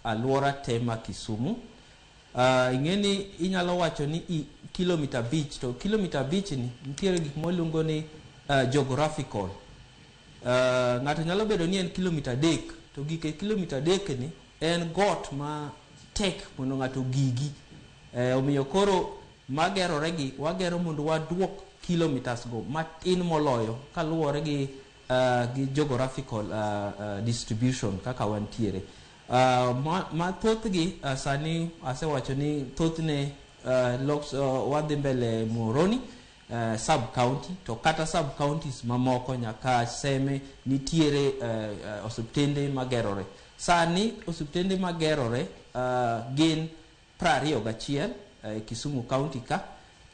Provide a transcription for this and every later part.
Alwora te ma Kisumu. Ing'e ni inyalo wacho ni i kilomita 5, to kilomita 5 ni nitiere gik mwaluongo ni geographical. Ng'ato nyalo bedo ni en kilomita 3, to gike kilomita 3 ni en got ma tek mondo ng'ato ogigi. Omiyo koro magerore gi wagero mondo waduok kilometers go matin moloyo kaluwore gi geographical distribution kaka wantiere. Ma thothgi sani asewacho ni thothne wadhi mbele Muhoroni sub county, to kata sub counties mamoko nyaka Seme nitiere osiptende magerore. Sani osiptende magerore gin 21 Kisumu County ka,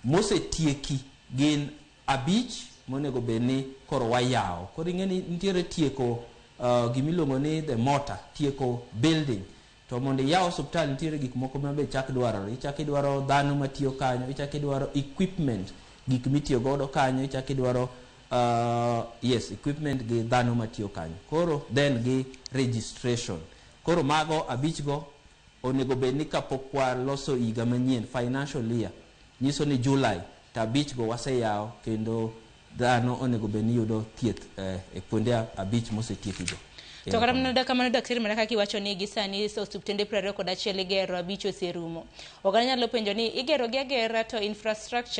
mosetieki gin 5 monego bed ni koro wayawo. Koro ing'e ni nitiere tieko gimiluongo ni the mortar, tieko building. To mondo iyaw osiptal nitiere gik moko ma be chak dwarore. Ichak idwaro dhano matiyo kanyo, ichak idwaro equipment, gik mitiyo godo kanyo, ichak idwaro yes, equipment gi dhano matiyo kanyo. Koro then gi registration. Koro mago 5 go onego bed ni kapok waloso higa manyien, financial year, nyiso ni July, to 5 go waseyawo kendo dhano onego bed ni yudo thieth e kuonde 5 mosetiekigo. To kata mana kamano, daktari, mana kaka iwacho ni gi sani osiptende 21 igero, 5 oserumo. Oganda nyalo penjo ni igero gi agera to infrastructure